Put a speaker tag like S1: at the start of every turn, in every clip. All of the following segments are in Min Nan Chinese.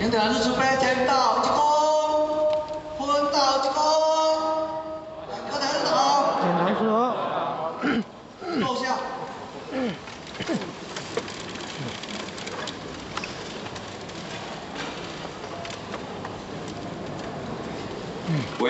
S1: 領導老師準備天道一躬，分道一躬，來，各台長。
S2: 剪頭說。
S1: 坐下。
S3: 喂。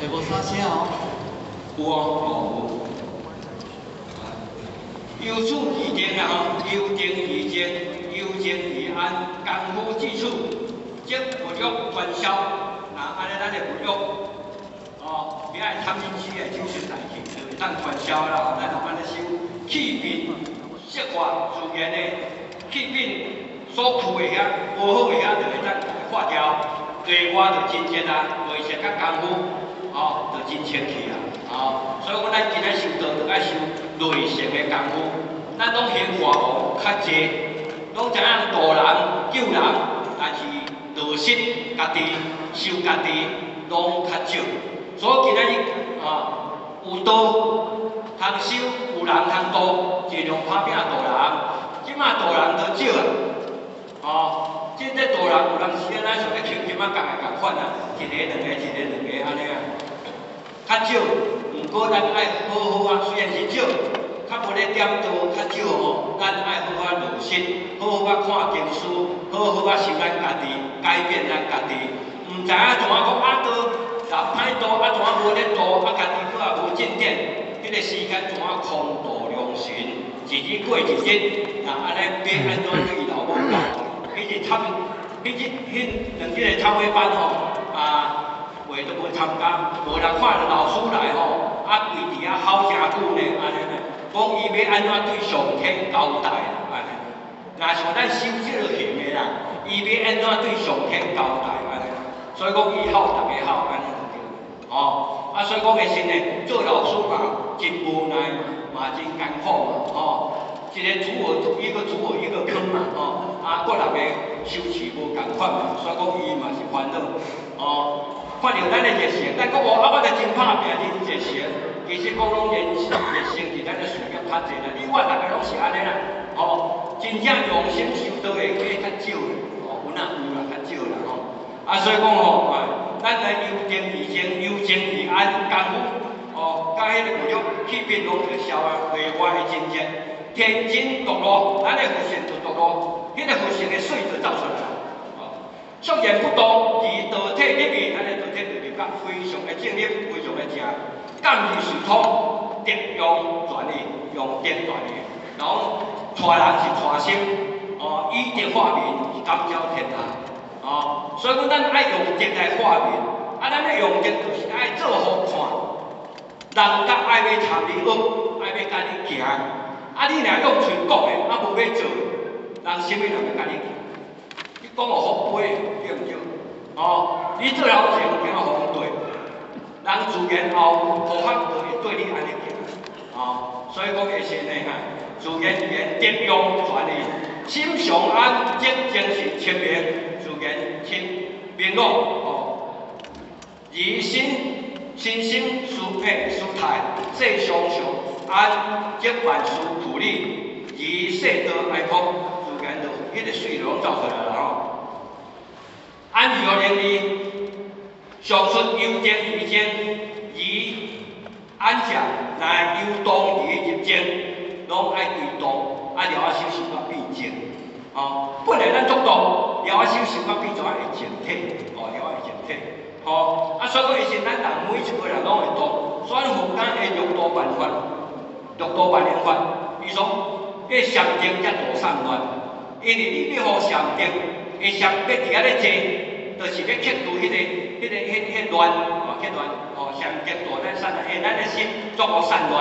S1: 欸，無啥聲哦。
S3: 有哦，有。由此而定啊吼，由定而靜，由靜而安，功夫至此，則物欲全消。若按呢，咱的物欲，哦，欲愛貪嗔痴的手術代志，就會當全消啦。咱就按呢修，氣變色化自然的氣變所趨的遐，無好的遐，就會當化掉。內外就真正啊，內色佮功夫，哦，就真清氣啊。哦，所以講咱今仔修道，就愛修內色的功夫。咱攏行外王較濟，攏知影度人救人，但是落實家己修家己攏較少。所以今仔日啊，有道通修，有人通度，盡量拍拚度人。這馬度人都少啊，哦，這個度人有當時啊，咱像咧穿金仔共的仝款啊，一个兩个，一个兩个按呢啊，較少。毋過咱愛好好啊，雖然是少。較無咧點道較少吼，咱愛好好落實，好好啊看經書，好好啊修咱家己，改變咱家己。毋知影怎啊講啊道，人歹度啊怎啊無咧度，啊家己閣也無進展，彼個時間怎啊空度良辰，一日過一日，若按呢欲按怎對老母交代？彼日參，彼日彼兩日的參會班吼，啊，話都無參加，無人看著老師來吼，啊跪佇遐吼誠久呢，按呢呢。講伊欲按怎對上天交代啦？按呢，若像咱修這个行的啦，伊欲按怎對上天交代？按呢，所以講伊吼逐家吼，按呢就對。哦，啊，所以講的是呢，做老師嘛，真無奈嘛，嘛真艱苦嘛，吼，一个鋤我一個鋤我一個坑嘛，吼，啊，各人的修持無仝款嘛，所以講伊嘛是煩惱，哦，看著咱的熱誠，咱講哦，啊，我就真拍拚恁熱誠。其實講攏熱誠是咱的事業較濟啦，你我逐家攏是按呢啦，吼，真正用心修道的較少，哦，有哪有啦，較少啦，吼。啊，所以講吼，啊，咱來由定而靜，由靜而安，功夫，哦，佮彼個物欲氣變攏會消啊，內外的真正天真獨露，咱的佛性就獨露，彼個佛性的水就走出來啦。哦，肅然不動，而道體入去，咱的道體就入甲非常的正入，非常的正。感而遂通，德用全意，用德全意。然後帶人是帶心，哦，以德化民是感召天下，哦，所以講咱愛用德來化民，啊，咱咧用德就是愛做予看，人較愛欲參你學，愛欲佮你行，啊，你若用喙講的，啊，無欲做，人啥物人欲佮你行？你講予福杯，對毋對？哦，你做老前行予對。人自然後護法就會對你按呢行，哦，所以講會是呢哈，自然而然德用全意，心常安則精神清明，自然清明朗哦。而心身心舒配舒泰，世常常安則萬事普利，而世道哀哭，自然就彼個水攏走出來啦吼。安如何能力？上述由靜而靜，而安者乃由動而入靜，攏愛對動，啊了後修修到變靜。哦，本來咱做動，了後修修到變做會靜體，哦，了後會靜體。哦，啊，所以講，其實咱人每一個人攏會動，所以佛家的六度萬法，六度萬行法，伊說，彼禪定才度散亂，因為你欲予禪定，伊禪欲佇遐咧坐，就是欲克除彼個。彼个、彼、彼亂，哦，彼亂，哦，上極大咱散亂，咱的心作予散亂，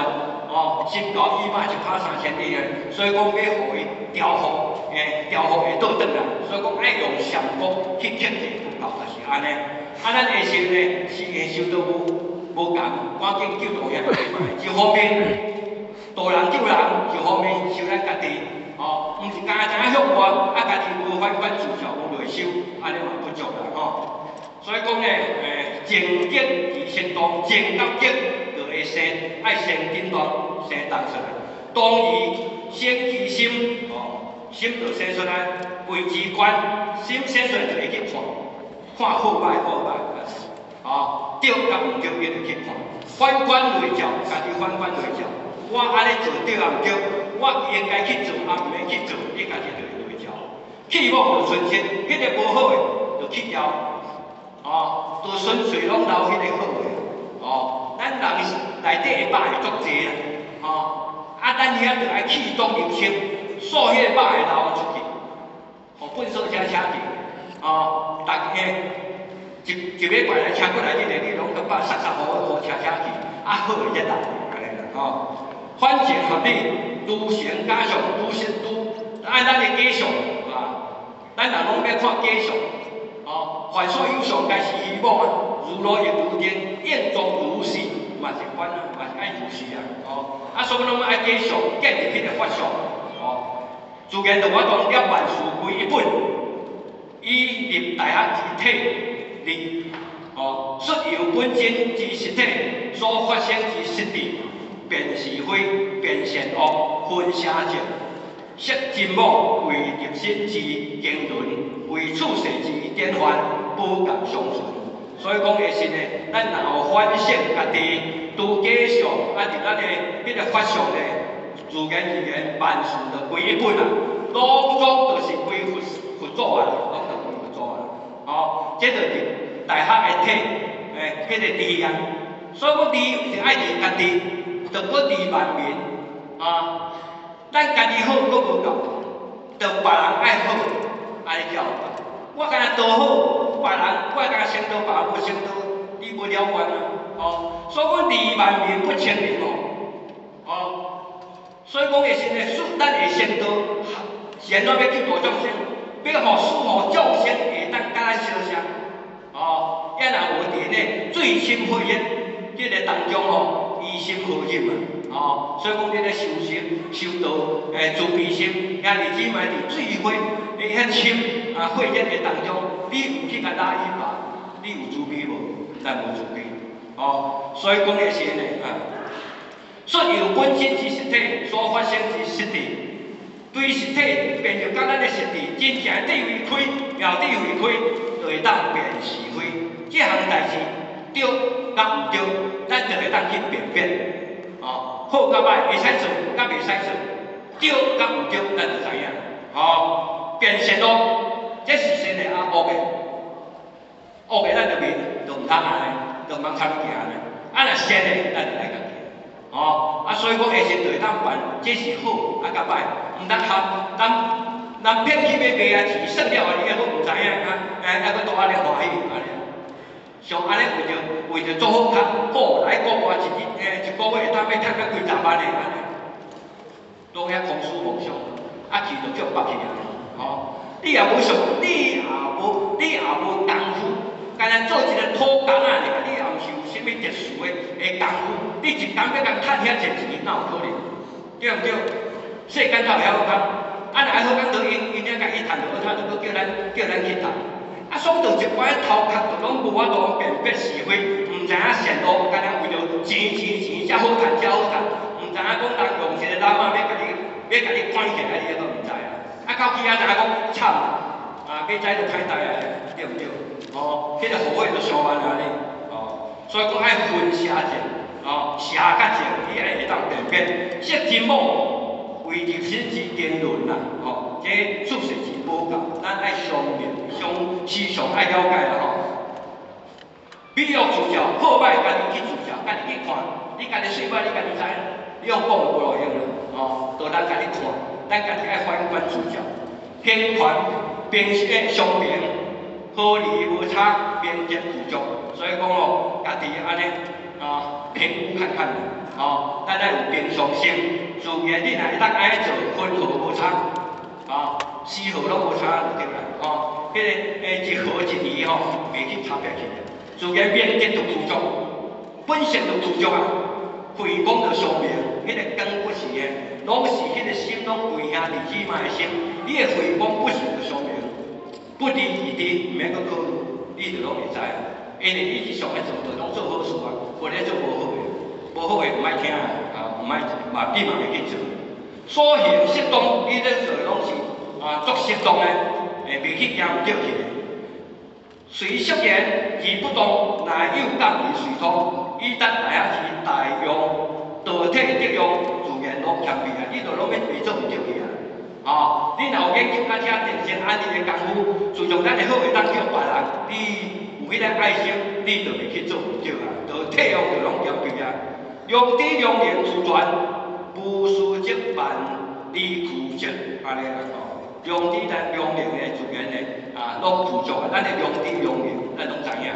S3: 哦，心高意馬一拍三千里啊，所以講欲予伊調伏，調伏會倒轉來，所以講愛用禪功去克制佛教，就是按呢。啊，咱下修呢，是下修都無無仝，趕緊救度遐嘛，一方面度人救人，一方面修咱家己，哦，毋是干焦知影向外，啊，家己無反反自照無內修，按呢嘛不足啦，吼。所以講呢，當靜甲激，就會生，愛生震動，生動出來。當伊生其心，哦，心就生出來，為之觀，心生出來就會去看，看好䆀好䆀，哦，對佮毋對，伊就去看。反觀內照，家己反觀內照，我按呢做對抑毋對？我應該去做，抑毋免去做，你家己就會內照。去妄就存實，彼個無好的就去掉，哦，就純粹攏留彼個好的，哦，咱人內底的肉會足濟啦，哦，啊，咱遐就愛去粗留精，掃彼個肉的留出去，予糞掃車車去，哦，逐个一一禮拜來車過來，你攏閣把殺殺好好車車去，啊好的才留，按呢啦，吼。反證合理，如成假相，如實如按咱的假相啊，咱人攏欲看假相，哦，凡所有相，皆是虛妄啊。如露亦如電，應作如是，嘛是款啊，嘛是愛如是啊，哦，啊，所以攏愛假相，建立彼個法相，哦，自然就我講了萬事歸一本，以立大學之體立，哦，術由本真之實體所發生之實智，辨是非，辨善惡，分邪正，釋真妄，為立身之經綸，為處世之典範，寶鑑相傳。所以講的是呢，咱若有反省家己，拄假相，啊，佇咱的彼個法相呢，自然而然萬事就歸一本啊，攏總就是歸佛佛祖啊，攏就歸佛祖啊。哦，這就是大學的體，欸，彼個智啊。所以講治是愛治家己，就閣治萬民啊。咱家己好閣無夠，就別人愛好，按呢才有夠。我干焦道好，別人我干焦成道，別人無成道，你無了緣啊！哦，所以講利萬民不清明哦，哦，所以講的是呢，咱會成道，是按怎欲救度眾生，欲予使予眾生會當佮咱相像，哦，抑若無佇呢水深火熱這个當中吼，醫心何入啊！哦，所以講你咧修行修道，欸，慈悲心，兄弟姊妹佇水火欸遐深啊火熱的當中，你有去共拉一把？你有慈悲無？咱無慈悲，哦，所以講的是呢，啊，術由本真之實體所發生之實智，對實體變就佮咱的實智，真正智慧開，妙智慧開，就會當辨是非。這項代誌對佮毋對，咱就會當去辨別。哦，好佮䆀會使做，佮袂使做，對佮毋對，咱就知影。哦，辨善惡，這是善的啊惡的，惡的咱就袂，就毋通按呢，就毋通參行呢。啊，若善的，咱就來共行。哦，啊，所以講下時就會當辦，這是好啊，佮䆀，毋通合，咱人騙去欲賣啊錢，算了啊，你抑閣毋知影啊，欸，抑閣都按呢歡喜按呢。像按呢為著做好較好來國外一日，欸，一個月會當欲趁甲幾十萬的按呢，攏遐空思妄想，啊去就叫縛去啊，吼！你也無想，你也無功夫，干焦做一個土工仔爾，你也毋是有啥物特殊的功夫，你一工欲共趁遐濟錢，哪有可能？對毋對？世間哪有遐好工？啊，若愛好工，就𪜶𪜶遐家己趁就好趁，就閣叫咱去趁。啊，爽到一寡頭殼就攏無法度辨別是非，毋知影善惡，干焦為著錢錢錢才好趁才好趁，毋知影講人用一个籃仔欲共你關起來，你抑閣毋知啊！啊，到起仔知影講慘啊，買知就歹代啊，對毋對？哦，彼个後悔就傷萬啊咧，哦，所以講愛分邪正，哦，邪佮正，你愛會當辨別，釋真妄為立身之經綸啦，哦，這處世之寶鑑，咱愛常明常時常愛了解啦吼。美欲自照，好䆀家己去自照，家己去看，你家己媠䆀，你家己知，你用講就無路用啦，哦，就咱家己看，咱家己愛反觀自照，平權平相平，毫釐無差，明哲具足。所以講哦，家己按呢啊，評估看看，哦，咱愛有平常心，自然你若會當按呢做，分毫無差，啊，絲毫攏無差就對啦，哦，彼个欸一毫一釐吼，袂去差別去。自然明哲就具足，本性就具足啊，慧光就相明，彼个光不是的，攏是彼个心攏歸兄弟姊妹的心，你的慧光不是就相明，不離而知，毋免閣考慮，你就攏會知。因為你日常咧做就攏做好事啊，無咧做無好的，無好的毋愛聽啊，毋愛嘛，你嘛袂去做。所行適當，你咧做的攏是啊，足適當的，會袂去行毋對去的。隨色言而不動，乃有感而隨通，以達大學之大用，道體得用，自然攏謙卑啊！你就攏欲袂做毋對去啊！哦，你若有研究較遮定靜安寧的功夫，自從咱的好會當叫別人，你有彼個愛心，你就袂去做毋對啊！就體用就攏謙卑啊！良知良能俱全，無事則萬理具足，按呢啦吼。良知咱良能的自然的啊，攏具足啊！咱的良知良能，咱攏知影。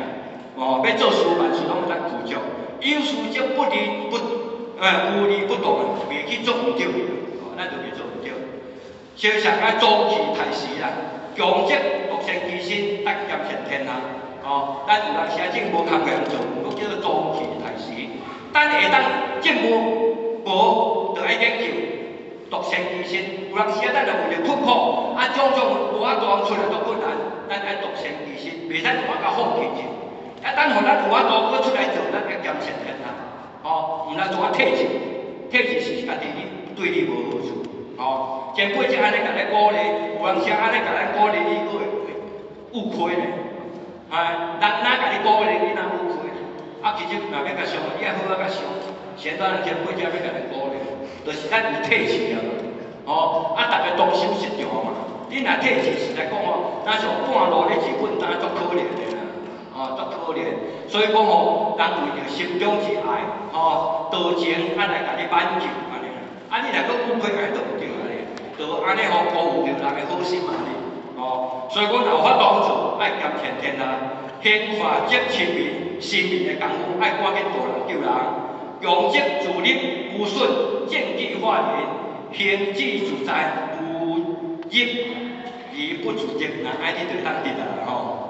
S3: 哦，欲做事萬事攏會當具足。有事則不離不，無離不動，袂去做毋對去，哦，咱就袂做毋對。小常愛早起太時啦，強則獨善其身，得兼善天下。哦，咱有當時啊，政無工課通做，閣叫做早起太時。咱會當政務無，就愛研究獨善其身。有當時啊，咱若有著困苦，啊，種種無法度出來足困難，咱愛獨善其身，袂使有法較放棄去。啊，等予咱有法度閣出來做，咱愛兼善天下。哦，毋通做啊退志，退志是家己對你無好處。哦，前輩才按呢共咱鼓勵，有人時按呢共咱鼓勵，你閣會有虧咧。啊，人若共你鼓勵，你哪有虧？啊，其實若欲共想，你愛好好共想，先咱前輩才欲共咱鼓勵，就是咱有退志啊嘛。哦，啊，逐个當心實場嘛。你若退志，實在講吼，若像半路咧自奮，當足可憐的啦。哦，足可憐。所以講吼，人為著心中之愛，吼，道情啊來共你挽救按呢。啊，你若閣誤虧，愛都毋對按呢，就按呢吼辜負著人的好心按呢。哦，所以講若有法度做，愛兼善天下，行化則親民，親民的功夫愛趕緊度人救人，強則自立無損，正己化人，行之自在，無入而不自得，若按呢就會當得啊吼。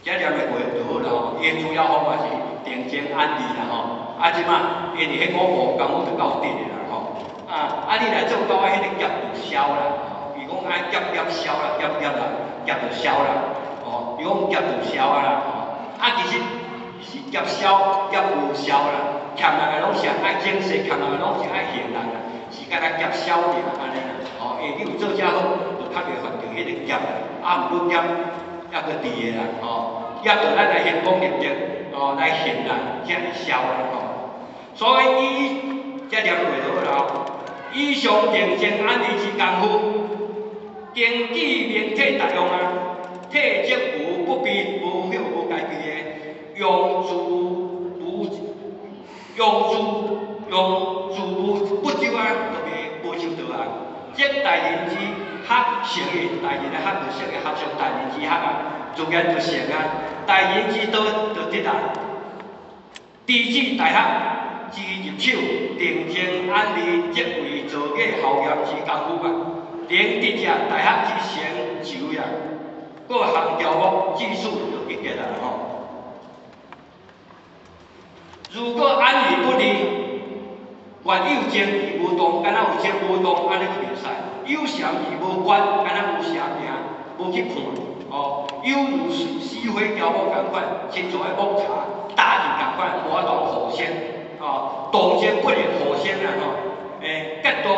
S3: 這念的過就好啦吼，伊的主要方法是定靜安寧啦吼。啊，這馬因為彼五步功夫就夠得的啦吼。啊啊，你若做到彼个業就消啦，伊講愛業業消啦，業業啦，業就消啦。哦，伊講業就消啊啦，吼。啊，其實是業消業無消啦，欠人的攏是愛整勢，欠人的攏是愛還人啦，是敢若業消爾按呢啦。哦，因為你有做遮好，就較袂犯著彼个業啦。啊，毋過業猶閣佇的啦，吼。業就咱來行功立德，哦，來還人，才會消啦，吼。所以以這念過就好啦吼。以上定靜安寧之功夫，經記明體達用啊，體則無不備，無許無該備的，用自無用自用自無不周啊，就袂無周到啊。即大人之學成矣，大人的學就成個學上大人之學啊，自然就成啊。大人之道就得啊。知止大學之入手，定靜安寧，則為造業效驗之功夫啊。能得者大學之成就呀，各項條目至此就一結啦吼。如果安而不離，願有靜而無動，敢若有靜無動，按呢閣袂使；有禪而無觀，敢若有禪爾，無去看。哦，猶如死火雕木仝款，親像彼木柴焦去仝款，無法度復生。哦，動靜不能復生啦吼。結動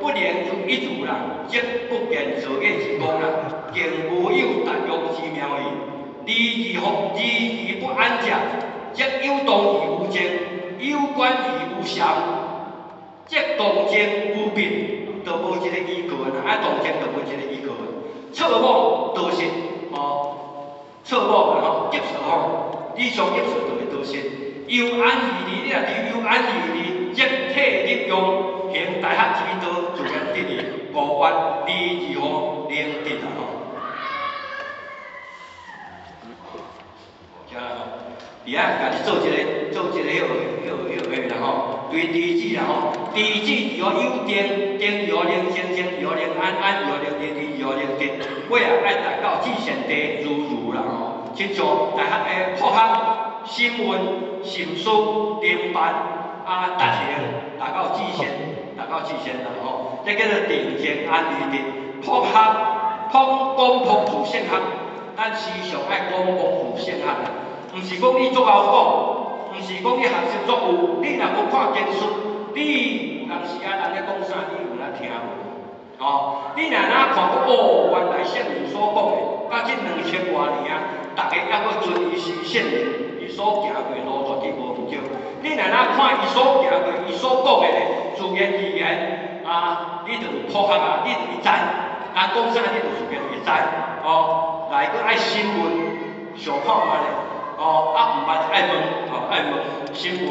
S3: 不能一如啦，則不見造業之功啦，更無有達用之妙義。離而復離而不安者，則有動而無靜，有觀而無禪，則動靜無變，就無一個依據啦。啊，動靜就無一個依據。錯妄得失，哦，錯妄吼，急數吼，理想急數就會得失。由安而離，你若佇由安而離，則體力用行大學之道，自然得義，無願離而何能得啊吼。遮啦吼，佇遐家己做一个，做一个彼个、彼个、彼个、彼个啦吼，對知止啦吼，知止如何有定，定如何能靜，靜如何能安，安如何能離，離如何能得。尾啊愛達到至善地如如啦吼，親像大學的朴學、審問、審思、定辦啊，達行達到至善，達到至善啦吼，這叫做定靜安離得。朴學、朴講朴自性學，咱時常愛講功夫聖學啦，毋是講你足𠢕講，毋是講你學識足有，你若無看經書，你有當時啊人咧講啥，你有哪聽無？哦，你若哪看講哦，原來聖人所講的，到這2000外年啊，逐家猶閣尊伊是聖人，伊所行過路絕對無毋對。你若哪看伊所行過、伊所講的咧，自然而然啊，你就有科學啊，你就會知，人講啥你就自然會知。哦，來閣愛審問，想看覓咧，哦，啊毋捌愛問，哦愛問審問，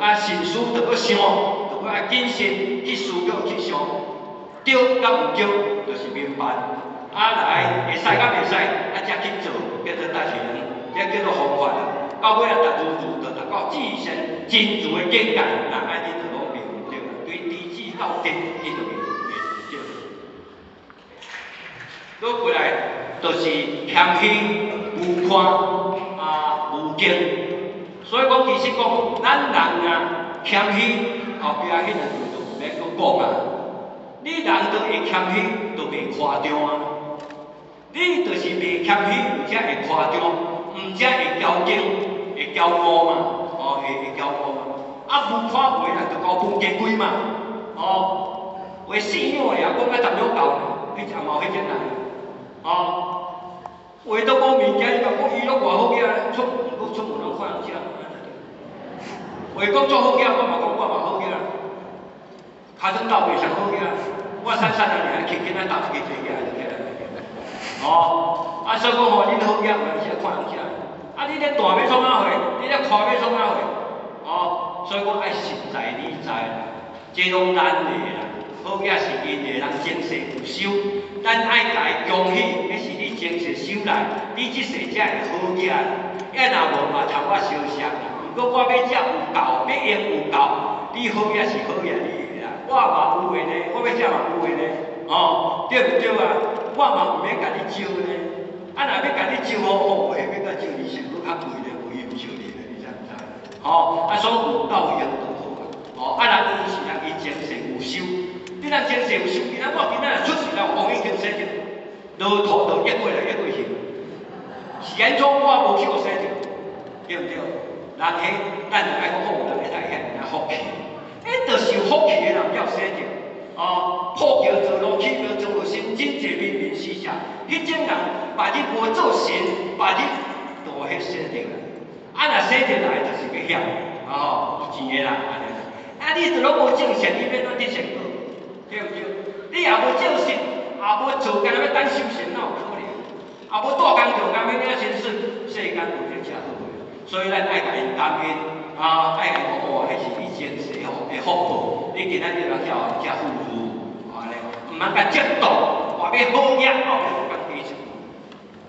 S3: 啊慎思著閣想，著閣愛謹慎去思考去想，對佮毋對，就是明白。啊來會使佮袂使，啊才去做，叫做達成，這叫做方法啦。到尾啊，達如如，就達到至善真如的境界，那按呢就攏袂毋對啦。對知至到德，伊就袂毋對。閣過來，就是謙虛、無誇啊、無敬。所以講，其實講，咱人啊，謙虛後壁彼兩句就毋免閣講啊。你人都會謙虛，就袂誇張啊。你就是袂謙虛，有才會誇張，毋才會驕矜、會驕傲嘛。哦，會驕傲嘛。啊，無誇話啦，就高分低貴嘛。哦，話四兩爾，講甲10兩夠，彼只嘛有彼種人。哦，話都無物件，伊嘛講伊攏偌好額，出門閣出門攏看人食。話講足好額，我嘛講我嘛好額，跤掌鬥袂上好額，我散散啊爾，輕輕仔鬥一个坐起來就起來。哦，啊所以講吼，恁好額有陣時愛看人食，啊你咧大欲創啥貨，你咧誇欲創啥貨？哦，所以講愛實在理財啦，這攏咱的啦。好額是𪜶的人前世有修，咱愛共伊恭喜，彼是你前世修來，你這世才會好額。啊若無嘛，趁我相惜啦。毋過我欲食有夠，欲用有夠，你好額是好額你的啦，我嘛有的呢，我欲食嘛有的呢，哦，對毋對啊？我嘛毋免共你招呢。啊，若欲共你招吼，哦，話欲共招你是閣較貴咧，有伊毋收你咧，你知毋知？吼，啊，所以有夠用就好啊。哦，啊，人伊是人伊前世有修。你若前世有修，今仔我今仔若出世了，王已經洗著，落土就一過來一過去，是按怎我無去予洗著，對毋對？人彼咱就愛講好，人會使遐爾仔福氣，彼就是有福氣的人才有洗著。哦，破橋造路，起廟造神，真濟明明事實，彼種人別日無做神，別日就予彼洗著啦。啊，若洗著來，就是欲曉，哦，有錢的人按呢。啊，你就攏無種善，你欲按怎得善果？對毋對？你也無種善，也無做，干焦欲等收成，哪有可能？也無蹛工場，干欲領薪水，世間無這遮好的。所以咱愛共𪜶感恩，啊，愛共講哦，彼是你前世吼的福報，你今仔日來遮遮富足，按呢，毋通共折墮，話欲好額後壁閣加一句，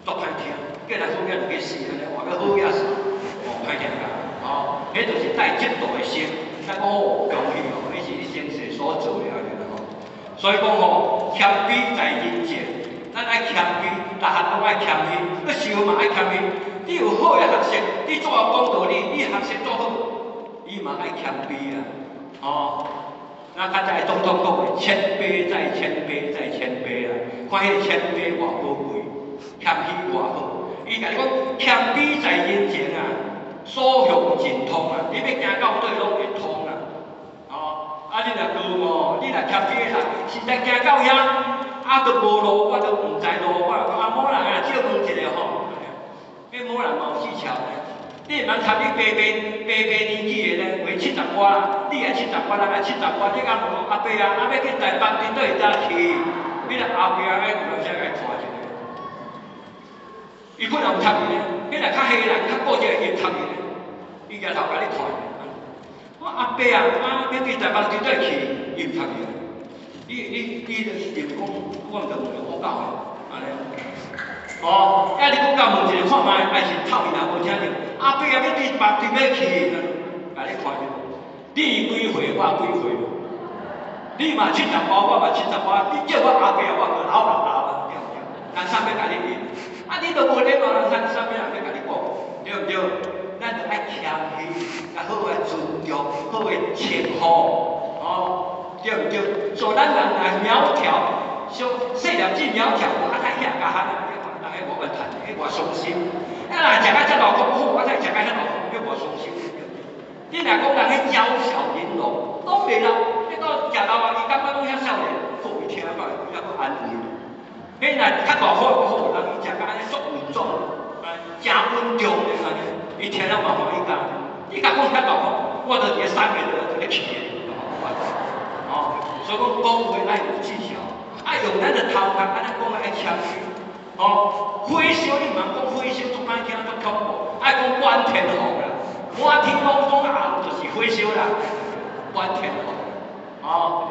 S3: 足歹聽，叫人好額就去死按呢，話欲好額死，哦，歹聽甲，哦，彼就是帶折墮的心，咱講哦，恭喜哦，彼是你前世所做的按呢啦吼。所以講吼，謙卑在人前，咱愛謙卑，逐項攏愛謙虛，閣想嘛愛謙虛。你有好的學識，你足會講道理，你學識足好，你嘛愛謙卑啊，哦。咱較早總統講的，謙卑再謙卑再謙卑啦，看彼個謙卑偌寶貴，謙虛偌好。伊共你講，謙卑在人前啊，所向盡通啊，你欲行到佗攏會通啊。哦，啊你若高傲，你若謙卑的人，實在行到遐，啊都無路，我都毋知路，我講啊某人啊，借問一下吼。彼某人嘛有技巧呢，你毋通插你爸爸爸爸年紀的呢，話七十外啦，你也七十外，人也七十外，你敢問講阿伯啊，啊欲去台北佇佗位搭去？你若後壁愛有人啥共帶一下？伊本來有插伊呢，彼若較歲人較古蹟，伊會插伊呢，伊舉頭共你看。我阿伯啊，啊欲去台北佇佗去？伊毋插伊。你就是講，我毋知問我教的，按呢。哦，啊你閣共問一下看覓，還是臭伊若無聽著。阿伯啊，欲佇北佇欲去，共你看著。你幾歲，我幾歲？你嘛七十外，我嘛七十外。你叫我阿伯，我閣老老老啊，對毋對？人啥欲共你問？啊，你都無禮貌，人啥啥物人欲共你講？對毋對？咱著愛謙虛，共好的尊重，好的稱呼，哦，對毋對？做咱人若苗條，像細粒子苗條，啊較遐較憨，你看，逐个無。我嘛趁，彼偌傷心。啊，若食甲遮大苦，好，我才食甲遐大苦，彼偌傷心。你若講人彼嬌小玲瓏，攏袂老，你到食老啊，伊感覺講遐少年，好伊聽講，伊猶閣安慰。彼若較大苦閣好，人伊食甲按呢足穩重，誠穩重的按呢，伊聽了嘛歡喜甲。你共講遐大苦，我就佇咧三個就咧氣的，哦，所以講講話愛有技巧，愛用咱的頭殼按呢講愛謙虛。哦，火燒你毋通講火燒足歹聽足恐怖，愛講滿天紅啦，滿天攏總紅就是火燒啦，滿天紅。哦，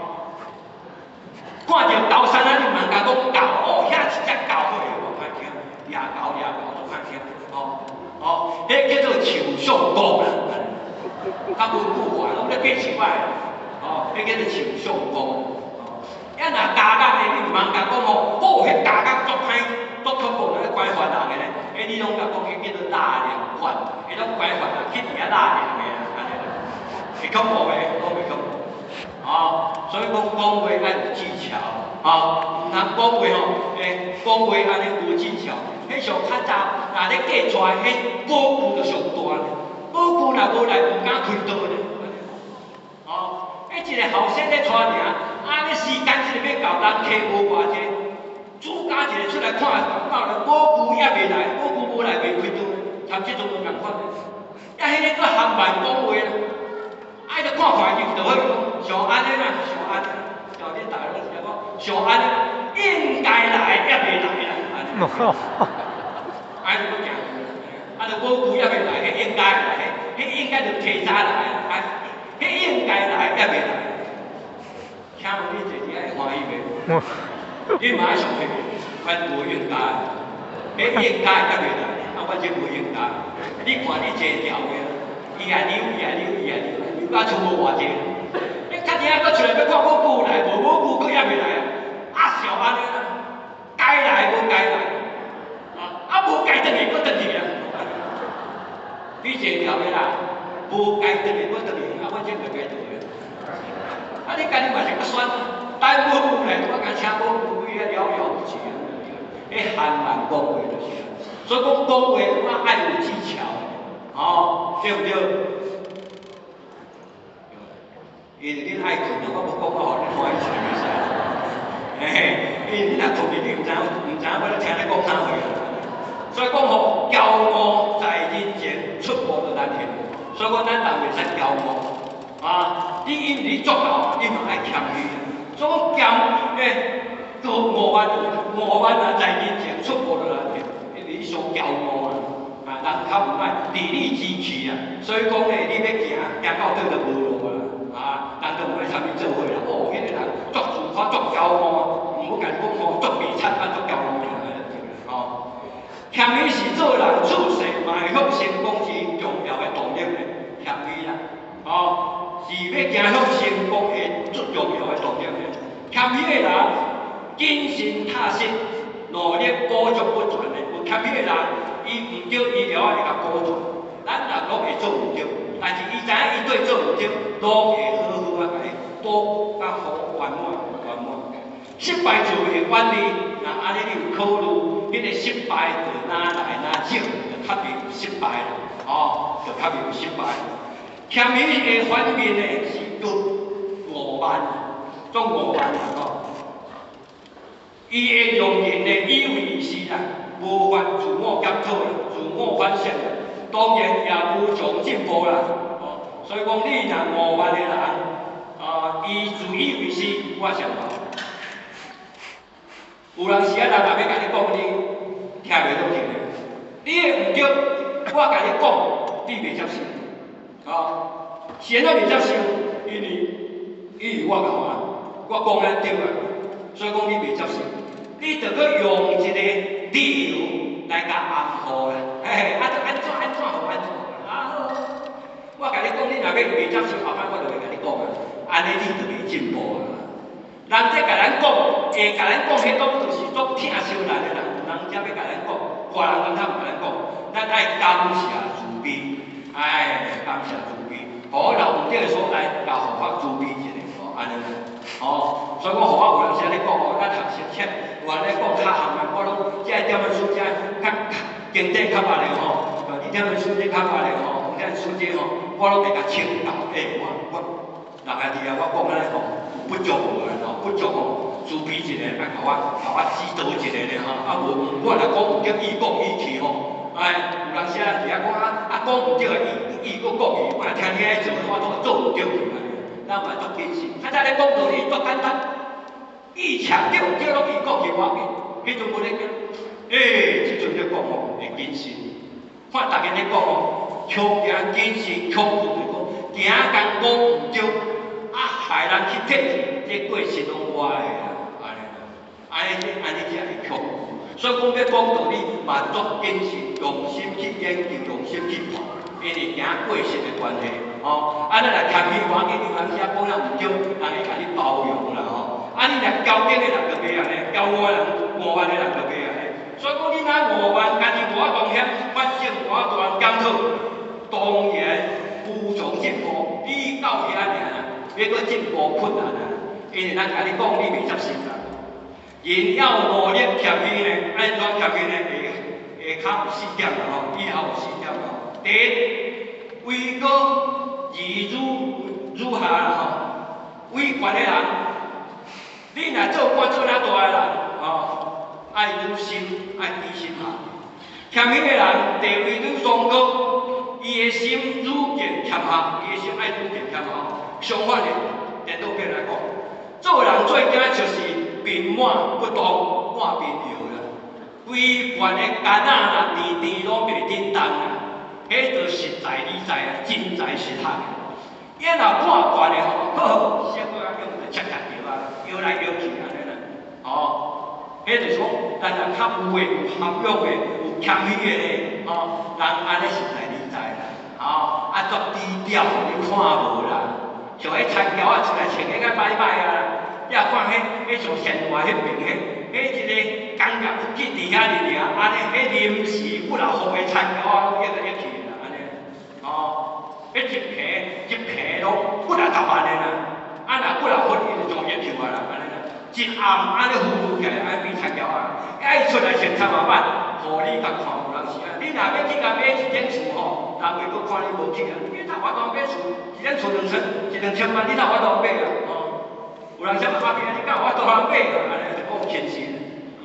S3: 看著高山啊，你毋通共講狗，哦，遐一隻狗，好無歹聽，野狗野狗足歹聽，哦哦，彼叫做樹上公啦，較無句話攏咧變樹仔，哦，彼叫做樹上公。哦，啊若加工的，你毋通共講吼，哦，彼加工足歹。足恐怖，咧關懷人的咧，彼你攏共講，彼叫做納涼飯，彼攏關懷人去佇遐納涼的啦，按呢啦，會恐怖袂？攏袂恐怖。哦，所以講講話愛有技巧，哦，毋通講話吼，講話按呢無技巧。彼上較早，若咧嫁娶，彼寶具就上大咧，寶具若無來，毋敢開刀咧。哦，彼一個後生咧娶爾，按呢時間這個欲到，人客無偌濟。主家一个出來看，到咧寶具猶未來，寶具無來袂開刀，參這陣無仝款。啊，彼个閣含慢講話啦，愛著看環境就好講，像按呢啦，像按呢，像恁逐个攏是按講，像按呢，應該來猶未來啦，按呢。愛著閣行，啊，著寶具猶未來，彼應該來，彼應該著提早來啊，彼應該來猶未來。請問你坐佇遐會歡喜袂？你嘛愛上彼個，阮無應該，彼應該猶未來，啊，阮這無應該。你看你坐條的，伊也溜，伊也溜，伊也溜，溜到剩無偌濟。你較爾閣出來欲看寶具來無？寶具閣猶未來啊！啊，笑按呢啦，該來無該來，啊啊無該轉去閣轉去啊！你坐條的啦，無該轉去閣轉去，啊，阮這袂該轉去。啊，你家己嘛是閣選，等寶具來，我共請寶具，遐了了無期啊！彼含慢講話就是，所以講講話我愛有技巧，哦，對毋對？因為恁愛睏，我無講我予恁歡喜就袂使。嘿嘿，因為恁若睏去，你毋知影，毋知影我咧聽咧講啥話。所以講吼，驕傲在人前出步就難行。所以講咱人袂使驕傲啊！你因為你足夠，你嘛愛謙虛。所以講謙欸，高傲慢，傲慢啊，在人前出步就難行，因為你傷驕傲啊！啊，人較毋愛痔裡之氣啊。所以講咧，你欲行，行到底就無路啊！啊，人就毋愛參你做伙啦。哦，彼個人足自誇，足驕傲，毋好共伊講吼，足袂慘啊，足驕傲爾。吼，謙虛是做人處世邁向成功之重要的動力咧。謙虛啦，哦，是欲行向成功的最重要的動力咧。謙虛的人謹慎踏實，努力補足不全的。有謙虛的人，伊毋對，伊就愛會共補足。咱人攏會做毋對，但是伊知影伊對做毋對，攏會好好啊，共伊補較好圓滿圓滿。失敗就會遠離，若按呢你有考慮，彼個失敗就哪來哪少，就較袂有失敗啦，哦，就較袂有失敗。謙虛的反面呢是叫傲慢，總傲慢啦吼。伊會用人的以為是啦，無法自我檢討啦，自我反省啦，當然也無從進步啦。哦，所以講你若傲慢的人，啊，伊自以為是，我上好。有當時啊，人若欲共你講，你聽袂落去的。你的毋對，我共你講，你袂接受。啊，是按怎袂接受？因為我𠢕啊，我講安對啊，所以講你袂接受。你著閣用一個理由來共掩護啦。嘿嘿，啊，著按怎按怎予按怎。啊好，我共你講，你若欲袂接受，後擺我就袂共你講啊。按呢你就袂進步啊。人這共咱講，會共咱講，彼攏就是足疼惜咱的人，有人才欲共咱講，外人敢較毋共咱講。咱愛感謝慈悲，哎，感謝慈悲，予留毋對的所在，共護法慈悲一下，吼，按呢。吼，所以講護法有當時咧講哦，咱學習切，有人咧講較含啊，我攏這點仔書遮較經典較捌的吼，二點仔書這較捌的吼，兩點書這吼，我攏會共請教。欸，我人家佇遐我講按呢吼，有不足無吼，不足吼，慈悲一下，愛共我指導一下咧吼。啊無，我若講毋對，伊講伊去吼。哎，有人時啊佇遐講啊啊講毋對，伊伊閣講伊，我若聽你按呢做，我都做毋對去按呢。咱嘛足謹慎，較早咧講道理足簡單，伊強對毋對攏伊講去無要緊，彼陣無咧講。欸，這陣咧講吼會謹慎，看逐家咧講吼，強行謹慎，強求就講，行艱苦毋對，啊害人去退去，這過失攏我的啦，按呢啦，按呢才會強求。所以講欲講道理嘛足謹慎，用心去研究，用心去看，因為驚過失的關係，吼。啊，咱若謙虛無要緊，有當時講了毋對，人會共你包容啦，吼。啊，你若驕傲的人就袂按呢，驕傲的人、傲慢的人就袂按呢。所以講你若傲慢，家己無法度險，反正無法度人檢討，當然無從進步。你到遐爾啊，欲閣進步困難啊，因為咱共你講，你袂接受啦。人要努力謙虛呢，按怎謙虛呢？會下骹有四點啦吼，以後有四點吼。第一，位高而愈愈下啦吼，位懸的人，你若做官做遐大的人，吼，愛愈心愛低心下。謙虛的人地位愈崇高，伊的心愈見謙下，伊的心愛愈見謙下。相反的，顛倒變來講，做人最驚就是瓶滿不當，滿面搖啦。規罐的柑仔啦，甜甜攏袂振動啦，彼就實在理在啊，真材實學的。伊若半罐的吼，好，小可仔用就切切著啊，搖來搖去按呢啦，吼，彼就是講，咱若較有的、有涵養的、有謙虛的咧，吼，人按呢實在理在啦，吼，啊足低調，你看無啦？像彼田僑仔出來穿彼個歹歹啊，你若看彼彼上善活彼爿彼，彼一个工業去佇遐爾爾，按呢彼臨時幾若戶的田僑仔攏約來約去啦，按呢，吼，彼一坪一坪攏幾若十萬的啦，啊若幾若分伊就全約去啊啦，按呢啦，一暗按呢呼呼起來，按呢比田僑仔，啊伊出來穿衫嘛歹，予你共看有人是啊，你若欲去共買一間厝吼，人會閣看你無去啊，你哪有法度買厝？一間厝兩層，一兩千萬，你哪有法度買啊？吼，有人啥物發現你敢有法度通買啊？按呢就講謙實，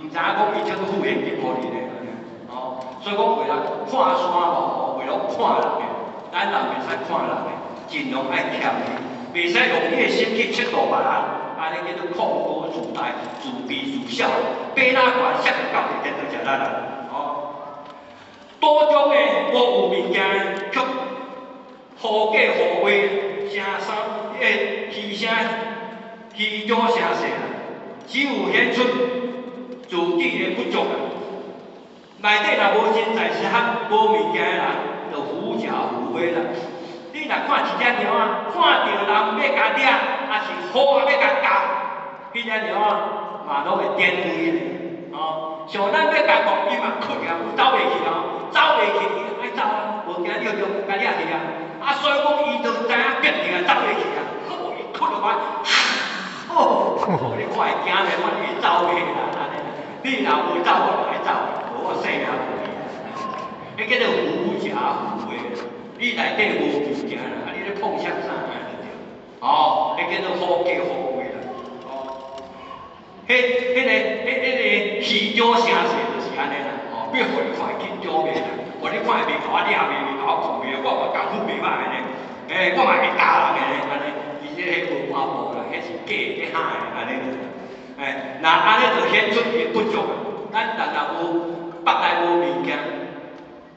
S3: 毋知影講伊這個付現金予你咧，按呢，吼，所以講為人看山無為了看人的，咱人袂使看人的，盡量愛謙虛，袂使用你的心去測度別人，按呢叫做控高自大、自卑自小，爬哪懸，摔到到佇顛倒食力啦，吼。肚中的無有物件，卻狐假虎威，聲三欸虛聲虛張聲勢啦，只有顯出自己的不足啊。內底若無真材實學、無物件的人，就狐假虎威啦。你若看一隻貓仔，看著人欲共掠，抑是虎仔欲共咬，彼隻貓仔嘛攏會典威咧。哦，像咱欲共講，伊嘛困啊，有走袂去哦，走袂去，伊愛走啊，無驚你就共掠去啊。啊，所以講伊就知影逼定啊，走袂去啊。好，伊困落來，哦，你看會驚咧，我會走袂啦，按呢。你若無走，我就愛走，無我性命無去。彼叫做狐假虎威，你內底無物件啦，啊，你咧碰啥啥按呢就對。哦，彼叫做狐假虎威啦。哦，彼、彼个、彼、彼个虛張聲勢就是按呢啦。哦，欲予你看會緊張袂啦？予你看會袂共我掠袂，袂共我控袂，我嘛功夫袂歹的呢。欸，我嘛會咬人的呢，按呢，其實彼無半步啦，彼是假的，假的，按呢。欸，若按呢就顯出伊不足啊。咱人若無腹內無物件，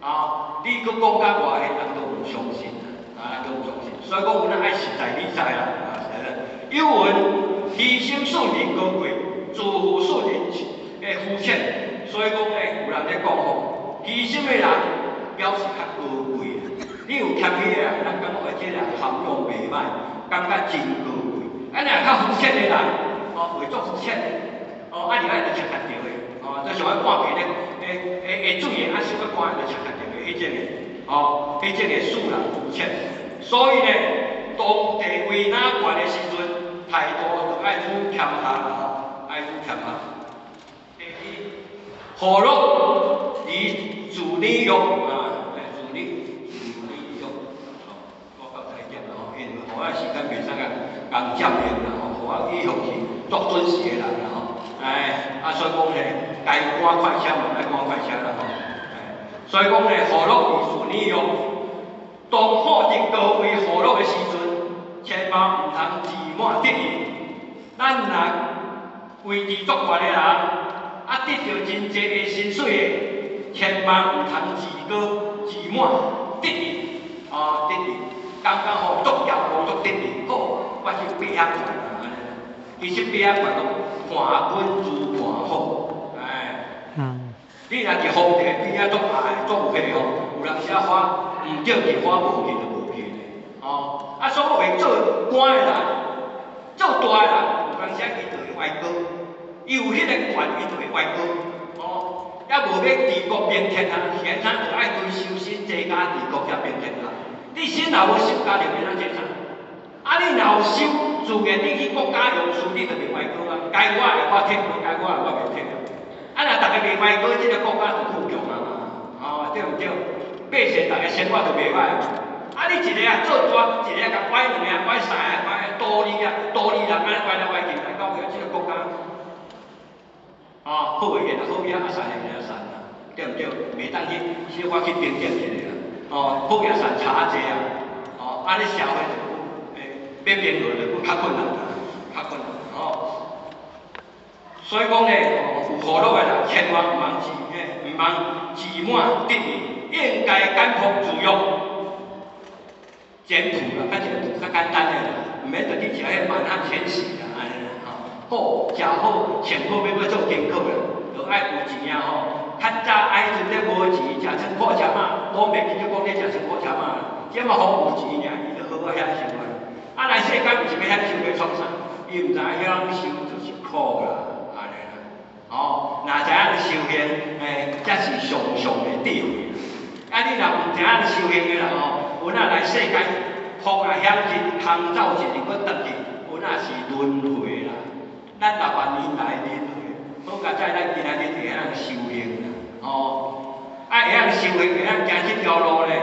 S3: 啊，你閣講甲偌彼人都毋相信啦，啊，都毋相信。所以講，阮愛實在理在啦，啊，是啦。有云虛心使人高貴，自負使人會膚淺。所以講咧，有人咧講吼，虛心的人表示較高貴。你有謙虛的人，咱感覺這人涵養袂歹，感覺真高貴。啊，若較膚淺的人，哦，會足膚淺的，哦，啊，而愛就切切著的，哦，就像彼半瓶咧，會會會水的，啊，小可乾就切切著的，彼種的，哦，彼種的使人膚淺。所以呢，當地位若懸的時陣，態度就愛愈謙下啦吼，愛愈謙下。何樂而自利欲啊？自利欲，哦，我到台點啦吼，因為予我時間袂使共共佔用啦吼，予我以後是足準時的人啦吼。哎，啊，所以講咧，該趕快車嘛愛趕快車啦吼。哎，所以講咧，何樂而自利欲？當獲得高位何樂的時陣，千萬毋通自滿得意。咱若位置足懸的人，啊，得著真濟的薪水的，千萬毋通自高自滿得意，啊，得意，感覺吼足驕傲足得意，好，我是爬遐懸啊，按呢啦。其實爬遐懸攏盤滾如盤好，哎，你若佇皇帝邊仔足愛足有彼吼，有當時仔花毋對去，花無去就無去咧，哦，啊，所以會做官的人，做大的人，有當時仔伊就會歪高，伊有彼個權，伊就會歪高，哦，抑無欲治國平天下，是按怎就愛對修身齊家治國才平天下。你身若無修，家就袂當這啥。啊，你若有修，自然你去國家用事，你就袂歪高啊。該我的我摕，無該我的我袂摕啊。啊，若逐家袂歪高，這個國家就富強啊嘛，哦，對毋對？百姓逐家生活就袂歹嘛。啊，你一个啊做大，一个共歪兩个，歪三个，歪多利啊，多利人按呢歪來歪去，來到尾這個國家，啊，好的變好嘢，啊，善的變善啊，對毋對？袂當去小可去評點一下啦。哦，好嘢善查濟啊，哦，按呢社會就欸，欲變落就閣較困難啦，較困難哦。所以講咧，哦，有何樂的人，千萬毋通自欸，毋通自滿得意，應該簡樸自約，簡樸啦，較簡較簡單的啦，毋免著去食彼滿漢全席啦，按呢啦吼。好，食好，穿好，欲閣做艰苦啦，著愛有錢啊吼。較早愛彼陣咧無錢，食倉庫車仔，攏袂記得講咧食倉庫車仔啦。這嘛好有錢爾，伊就好好享受啊。啊，來世間毋是欲享受，欲創啥？伊毋知影享受就是苦啦，按呢啦。哦，若知影修行，欸，才是上上的智慧。啊，你若毋知影修行的人吼，有哪來世間福啊享盡，空走一日閣轉去，有哪是輪迴啦。咱6萬年來輪迴，好佳哉，咱今仔日會曉修行啦，哦，啊會曉修行，會曉行這條路咧，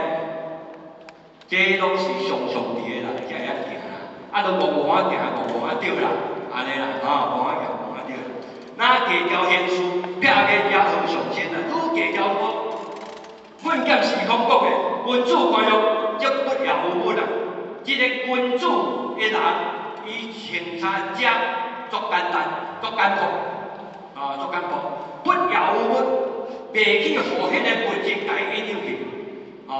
S3: 這攏是上上智的人才會曉行啦。啊，都戇戇仔行，戇戇仔著啦，按呢啦，吼，戇仔行，戇仔著。若計較現事，撇個也好上身啊，愈計較無。奮劍時空講的，君子官欲，則不耀於物啊。這個君子的人，伊穿衫食足簡單，足簡樸，啊，足簡樸，不耀於物，袂去予彼个物質共伊影響去，哦，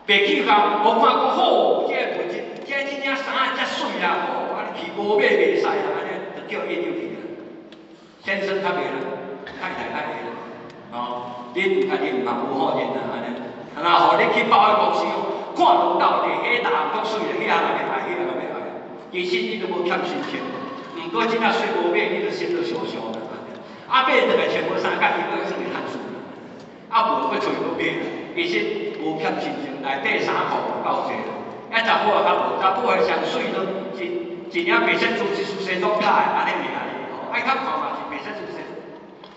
S3: 袂去共無看講好，這个物質，這這領衫遮媠啦，吼，啊你去無買袂使啦，按呢就叫影響去啦。先生較袂啦，太太較會啦，哦，恁家己毋通有好認啦，按呢，若予你去百貨公司，看落到底彼逐項足媠啦，彼項也欲愛，彼項也欲愛，其實你都無欠心情。毋過這領媠無買，你就心就傷傷啦。啊，買轉來穿無衫，家己閣算會趁輸啦。啊，無閣揣閣買，其實無欠心情，內底衫褲有夠濟啦。啊，查某也較無，查某的上媠都一一領白色珠一束西裝卡的，按呢爾咧，吼，愛較看嘛是白色珠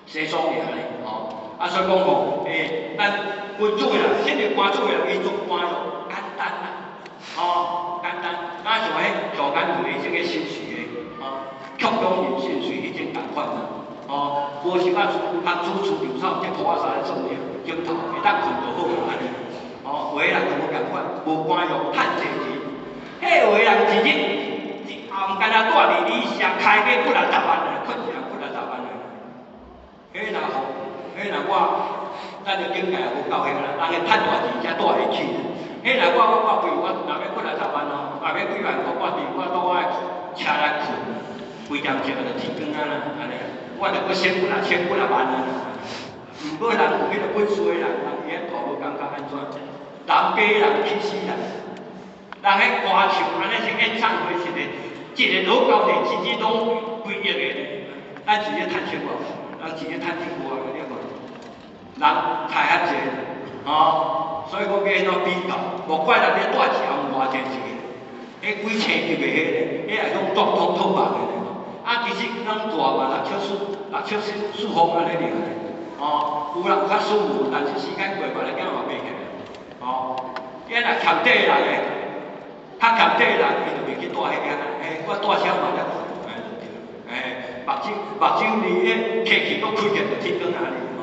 S3: 西裝爾咧，吼。啊，所以講吼，欸，咱君子的人，彼个官主的人，伊做官就簡單啦，吼，簡單，若像彼喬簡會這個修士的，吼，曲中人心隨彼種仝款啦，吼，無想啊，通煮厝稻草，這鋪仔衫咧做爾，枕頭會當睏就好啦，按呢，吼，有的人就無仝款，無官欲，趁濟錢，彼有的人一日一暗干焦蹛佇旅社開買幾若十萬啊，睏一人幾若十萬啊，彼若吼，彼若我，咱的境界也無夠彼啦，人會趁大錢才蹛會起。彼若我比如我若欲幾若十萬哦，若欲幾萬箍，我佇我倒我的車來睏，幾點鐘就天光啊啦，按呢，我就閣省幾若千幾若萬啊。毋過人有彼个本事的人，人伊遐大無感覺按怎？人爬人起死人，人彼歌唱按呢是演唱會一個一个老高地，一日攏幾億个咧，咱一日趁錢無？人一日趁一個月，你看，人趁遐濟，吼，所以講欲按怎比較？無怪人咧蹛一紅偌濟錢，彼幾千級的彼咧，彼也攏總統套房的咧。啊，其實咱大嘛六尺四，六尺四四方按呢爾咧。哦，有人有較舒服，但是時間過，別个囝嘛袂起來。哦，伊若欠債人的，較欠債人，伊就袂去帶彼個，欸，我帶車嘛才哎對，欸，目睭目睭離彼客氣閣開起來就天光啊哩，吼，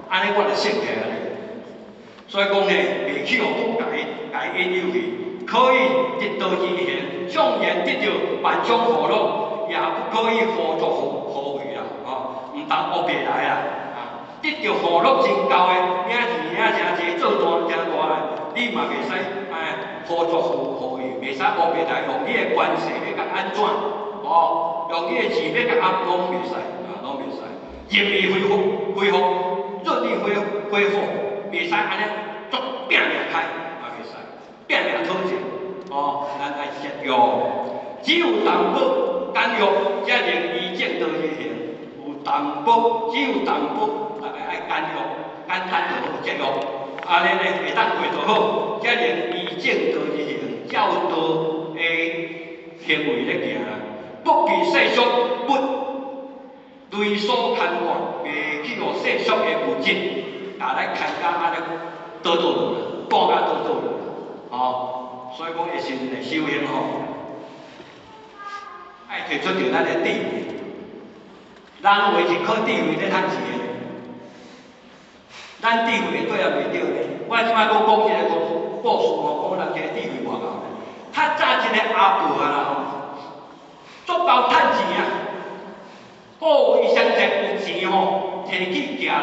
S3: 按呢我就省起來哩。所以講呢，袂去予閣共伊共伊引誘去，可以得道而行，縱然得著萬種福樂，也不可以胡作胡為啦，吼，毋通烏白來啦。得著福樂真夠的，領錢領誠濟，做大誠大的，你嘛袂使哎胡作胡胡為，袂使烏白來，用你的關係欲共按怎，哦，用你的錢欲共按攏袂使，啊，攏袂使。任意揮霍揮霍，任意揮揮霍，袂使按呢作拚命開，嘛袂使，拚命討錢，哦，咱愛節約，只有淡薄簡約，才能依正道而行。有淡薄，只有淡薄。逐个愛簡約，簡單就好，節約，按呢呢會當過就好，才能依正道而行，照道的行為咧行啦。不被世俗物累所牽掛，袂去予世俗的物質，共咱牽甲按呢倒倒落來，半甲倒倒落來，吼。所以講，會時陣的修行吼，愛提出著咱的智慧。人話是靠智慧咧趁錢的。咱智慧對也袂對呢。我這擺閣講一个故事吼，講人一个智慧偌𠢕。較早一个阿婆啊啦吼，足夠趁錢啊，哦，伊上濟有錢吼，提去寄啦。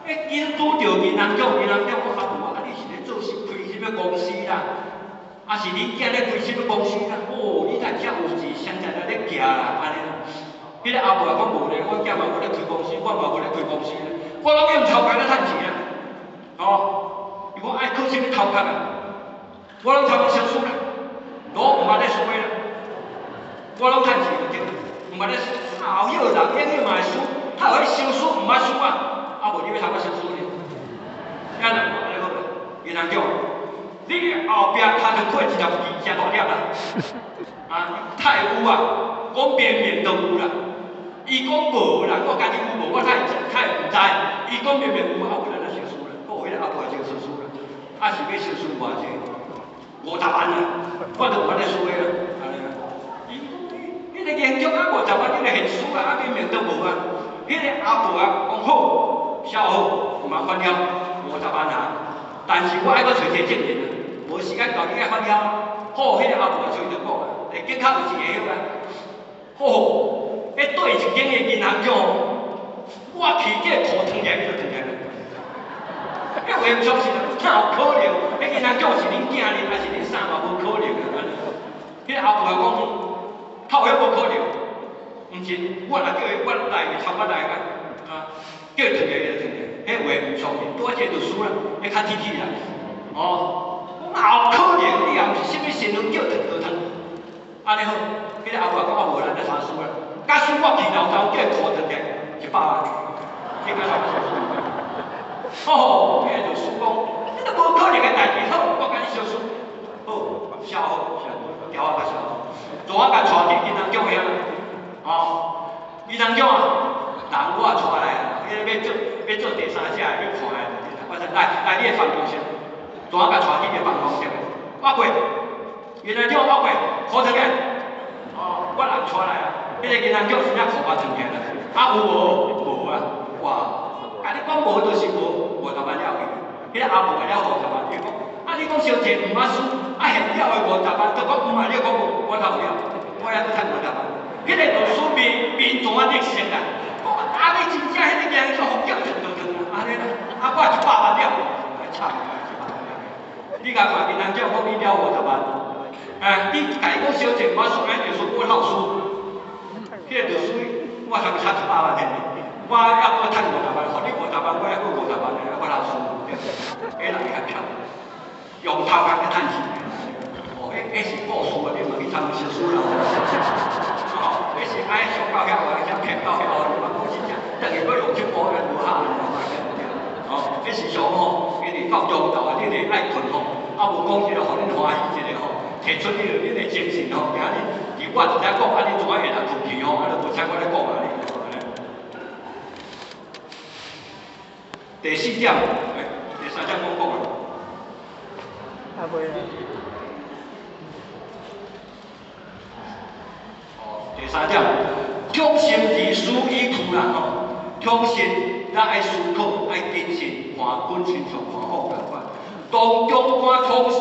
S3: 欸，伊拄著銀行長，銀行長講阿婆啊，你是咧做是開啥物公司啦？啊是你囝咧開啥物公司啦？哦，你哪遮有錢，上濟來咧寄啦，按呢啦。彼个阿婆講無咧，我囝嘛無咧開公司，我嘛無咧開公司啦。我攏用頭殼咧趁錢啊！哦，伊講愛靠啥物頭殼啊？我攏頭殼相輸啦，攏毋捌咧輸啦。我攏趁錢就對，毋捌咧輸。後彼個人永遠嘛會輸，他有彼相輸毋捌輸啊！啊無你欲頭殼相輸呢？按呢按呢好無？銀行長，你後壁跤就過一粒字，誠大粒啦！啊，太有啊，講明明都有啦。伊講無啦，我家己有無，我太太毋知。伊講明明有，啊無咱就相輸啦。哦，彼个阿婆就相輸啦，啊是欲相輸偌濟？50萬啊，我就毋捌咧輸的啦，按呢啦。伊講彼个研究啊五十萬，你個現輸啊，啊明明都無啊。彼个阿婆啊講好，寫好，毋通反了五十萬啊。但是我愛閣揣一個證人啊，無時間到你愛反了。好，彼个阿婆揣著講啊，會警較有一個啊。好，彼對一間的銀行長，我去叫褲脫起來，伊就脫起來。彼話毋相信啊，哪有可能？彼銀行長是恁囝呢，還是恁啥嘛？無可能啊！彼个阿婆講，靠遐無可能，毋是，我若叫伊，我來伊頭殼來啊，啊，叫伊脫起來，伊就脫起來。彼話毋相信，拄仔這個律師啦，彼較鐵齒啦，哦，哪有可能？你也毋是啥物身份叫脫就脫。按呢好，彼个阿婆講啊無，咱來查輸啦。假使我去老頭叫伊褲脫起來，100萬，你敢相信？吼，彼个律師講，這都無可能的代誌，好，我共你相輸。好，寫好，寫好，條仔共寫好，昨仔共帶去銀行長遐，哦，銀行長啊，人我帶來啊，彼個欲做欲做第三者的，欲看的，我說來來你的辦公室，昨仔共帶去伊的辦公室，我過，銀行長我過，褲脫起來，哦，我人帶來啊，彼个銀行長真正褲仔脫起來啦，啊有無？無啊，哇！共你講無就是無，50萬了去。彼个阿婆了五十萬，伊講，啊你講小姐毋捌輸，啊現了的五十萬，都講毋捌，你講無，我頭了，我猶閣趁五十萬。彼个律師面面怎啊綠色啊？講啊你真正彼个銀行長予叫脫就脫啊，按呢啦，啊我100萬了，慘啊100萬了。你共看銀行長講你了五十萬，哎，你共伊講小姐毋捌輸，安就說我頭輸。彼个律師我通差100萬呢。我猶閣趁五十萬，予你五十萬，我猶閣五十萬呢，我老輸，彼人較巧，用頭殼去趁錢。哦，彼彼是故事啊，你嘛去參相輸啦。哦，彼是愛上到遐話，遐騙到遐話，你嘛講真正，等於欲用這步咱無效，哦，彼是上吼，因為到中晝啊，你咧愛睏吼，啊無講這個，予恁歡喜一下吼，提出你恁的精神吼，今仔日佇我佇遮講，啊恁怎會來睏去吼，啊就無採我咧講啊。第四點，欸，第三點我講啊。
S2: 啊，袂啊。
S3: 哦，第三點，忠心而思以去啦吼，忠心咱愛思考，愛謹慎，看本親像看好仝款。當長官統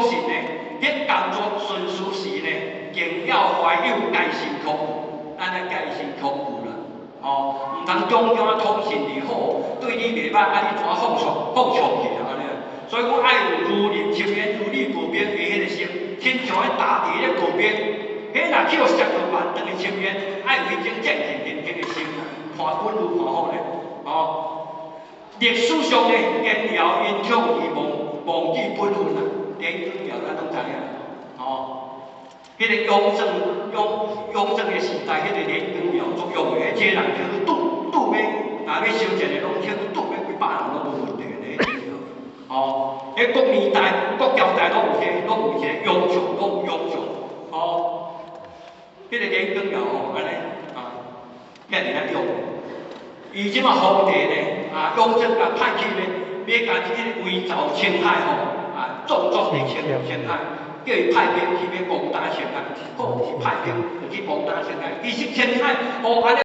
S3: 信呢，彼工作順遂時呢，更要懷有戒心恐懼，咱愛戒心恐懼啦。吼，毋通長官統信你好，對你袂歹，啊你怎放鬆放鬆去啊按呢？所以講愛有如臨深淵，如履薄冰的彼個心，親像彼大地咧薄冰，彼若去予摔落萬丈的深淵，愛有彼種戰戰兢兢的心，看穩如看好咧，吼。歷史上呢，官僚因寵而忘記本分啊，連官僚咱攏知影，吼。彼個雍正的時代，彼個年羹堯作用的，這個人叫做杜杜咩，若欲收錢的攏叫杜咩幾百人攏無問題的，吼。彼國年代、國朝代攏有這個，攏有一個勇將，攏有勇將，吼。彼個年羹堯吼，按呢啊，遐爾仔勇。伊這馬皇帝呢，啊，雍正共派去呢，欲共這個圍剿青海吼，啊，壯壯的青海。叫伊派兵去欲攻打青海，好是派兵去攻打青海。其實青海，哦，按呢。